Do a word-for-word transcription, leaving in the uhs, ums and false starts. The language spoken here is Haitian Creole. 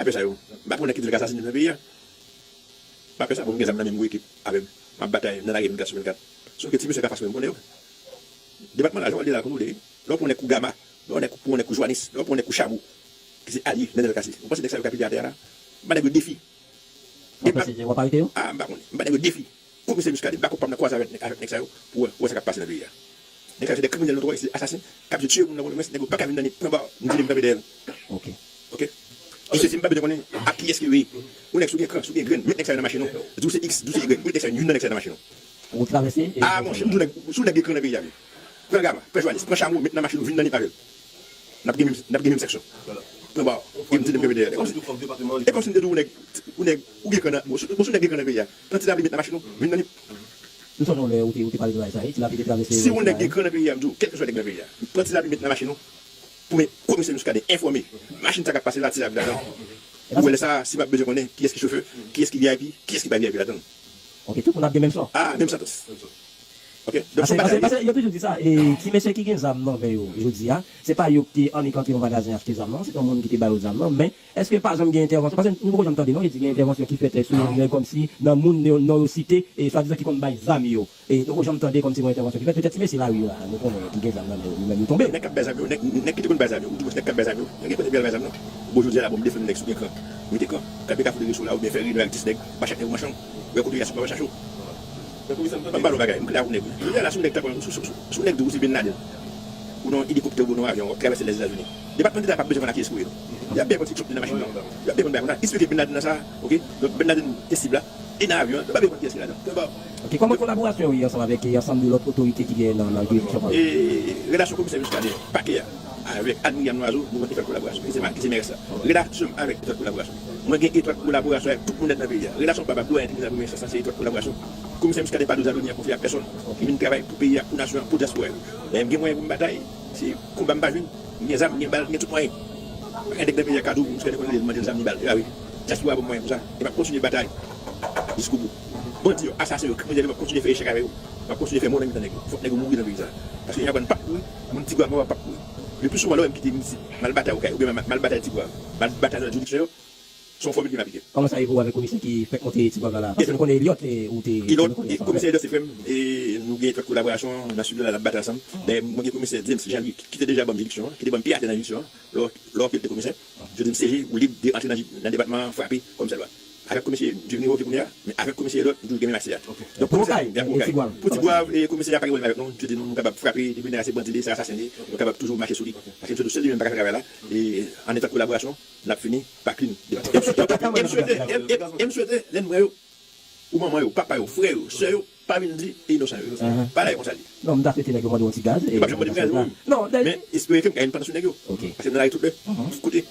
Apre sa yo, m pa konnen ki nèg k asasinen nan peyi a. M pa pè sa, bon, m gen zam nan men m, gwo ekip avè m. M ap batay nan lari vennkat sou vennkat. Sòf ke ti mesye k anfas mwen, m konnen yo. Depatman la, jan w wè l de la, konnen w de. Lè w pran nèg kou Gama, lè w nèg kou, pran nèg kou Joanis, lè w pran nèg kou Chabou, ki se alye Nenel Cassy. Ou panse nèg sa yo ka pile atè a la? M ba nèg yo defi. Ou panse w ap arete yo? Ah, m pa konnen. M ba nèg yo defi. Komisè Muscadin, bakòp pa m nan kwaze avèk, avèk nèg sa yo pou wè, wè sa k ap pase nan peyi a. Nèg sa yo se de kriminèl notwè, se asasen k ap tiye moun nan Pòtoprens, nèg yo pa ka vin nan nèt, pran ba m di m ka vide l. Ok. Ok? Misye di m pa bezwen konnen ak kiyès ke yo ye. Yon nèg si w gen kran, si w gen grenn, met nèg sa yo nan machin ou. Di w se X, di w se Y, met nèg sa yo, youn nan nèg sa yo nan machin ou. Ou travèse e... Ah, monchè, m di w nèg, si w nèg gen kran nan peyi a, wi. Pran Gama, pran Joanis, pran Chabou, met nan machin ou, vin nan nèt avè l. N ap gen menm, n ap gen menm sanksyon. Pran ba w, e m di nèg yo vide l. E kòmsi, e kòmsi m te di w, yon nèg, yon nèg, ou gen kran nan, bon, si, bon, si yon nèg gen kran nan peyi a, pran ti labri, met nan machin ou, vin nan nèt. M sonje yon lè ou te, ou te pale de bagay sa, wi, ti labri te travèse... Si yon nèg gen kran nan peyi a, m di w, kèlkeswa nèg nan peyi a, pran ti labri, met nan machin ou. Pou men komisè Muscadin enfòme. Machin sa k ap pase la, ti labri ladan. Ou wè lè sa, si m ap bezwen konnen kiyès ki chofè, kiyès ki V I P, kiyès ki pa V I P ladan. Ok, tout moun ap gen menm sò. Ah, menm santans. Ok. Donk, se yon bagay. Paske, paske yo toujou di sa, e, ti mesye ki gen zam nan men yo jodi a, se pa yo ki te annik antre nan magazen achte zam nan, se te yon moun ki te ba yo zam nan, men èske pa janm gen entèvansyon? Paske nou poko janm tande non, yo di gen entèvansyon ki fèt sou yon nèg kòmsi nan moun yo, non yo site, e swadizan ki konn bay zam yo. E nou poko janm tande kòmsi gon entèvansyon ki fèt. Petèt ti mesye lari yo la, nou konnen ki gen zam nan men yo, li menm li tonbe. Nèg k ap bay zam yo, nèg, nèg ki te konn bay zam yo, ou di mwen nèg k ap bay zam yo, yo gen kote pou y al bay zam nan. Bon, jodi a la, bon, m defann nèg si w gen kran, mete kran. Kanpe Kafou de Reso la, oubyen fè reyinyon ak dis nèg, ba chak nèg yon machin, wè kote y a, si w pa wè chache w. M ap ba w yon bagay, m klè ak yon nèg, wi. Jodi a la, si yon nèg ta pran, si, si, si, si yon nèg di w se Bin Laden, ou nan yon elikoptè, ou nan yon avyon, w ap travèse Lèzetazini. Depatman Deta p ap bezwen konn a kiyès ke w ye, non. Y ap byen konn ti Trump nan machin nan. Y ap byen konn bagay konn a. Espeke Bin Laden nan sa, ok? Donk, Bin Laden te sib la. E nan avyon an, yo pa bezwen konn kiyès ki ladan. Pran ba w. Ok, kòman kolaborasyon w ye ansanm avèk, e, ansanm de lòt otorite ki gen nan, nan jiridiksyon pa w? E, relasyon komisè Muscadin, pakè a, avèk Adrian Loiseau, nou konn etwat kolaborasyon. Ki se ma-, ki se mè S la. Relasyon m avèk etwat kolaborasyon. Mwen gen etwat kolaborasyon avèk tout moun nèt nan peyi a. Relasyon pa m ak dwayen tribinal premye enstans lan se etwat kolaborasyon. Komisè Muscadin pa dwe abandone a konfye a pèsonn. Li vin travay pou peyi a, pou nasyon an, pou dyaspora yo. Lè m gen mwayen pou m batay, se konba m pa jwenn. M gen zam, m gen bal, m gen tout mwayen. Pa gen nèg nan peyi a ka di w, Muscadin konn rele l, mande l zam ni bal. E a wi. Dyaspora ban m mwayen pou sa. E m ap kontinye batay jiskobout. Bandi yo, asasen yo, kriminèl yo, m ap kontinye fè echèk avè yo. M ap kontinye fè mò nan mitan nèg yo. Fòk nèg yo mouri nan peyi sa. Paske Yabann p ap mouri, moun Tigwav mò a p ap mouri. Le pli souvan, lè w wè m kite m isit, m al batay Okay, oubyen m al, m al batay Tigwav, m al batay nan jiridiksyon yo, se yon fòmil ke m aplike. Kòman sa ye pou w avèk komisè ki fèk monte Tigwav la la? Paske nou konnen Eliot, e, ou te... Eliot, e, komisè Eliot se frè m, e nou gen etwat kolaborasyon nan sid la, n ap batay ansanm. Dayè, mwen gen komisè James Jean-Louis, ki, ki te deja ban m jiridiksyon an, ki te ban m pye atè nan jiridiksyon an, lè, lè ke l te komisè. Yo di m, C G, ou lib de antre nan, nan depatman an, frape kòm sèlman. Avèk komisè Juvenie Roque kounye a, men avèk komisè Eliot, m toujou gen menm aksè a. Donk, komisè a, y ap pou Tigwav, e komisè a pa gen pwoblèm avèk nou. Yo di nou, nou kapab frape, depi nèg la se bandi li ye, se asasen li ye, nou kapab toujou mache sou li. Paske m di w, sèl li menm pa ka fè travay la. E an etwat kolaborasyon, n ap fini pa clean. E m swete, e m swete, e m, e m, e m swete, lè n wè yo, ou manman yo, papa yo, frè yo, sè yo, pa vin di e inosan yo. Pa la yo konsa li. Non, m ta swete nèg yo mande yon ti gaz. Yo p ap janm mande m gaz, non. Non, men espere ke m ka vin pann sou nèg yo. Ok. Paske m nan lari tout lè, tout kote.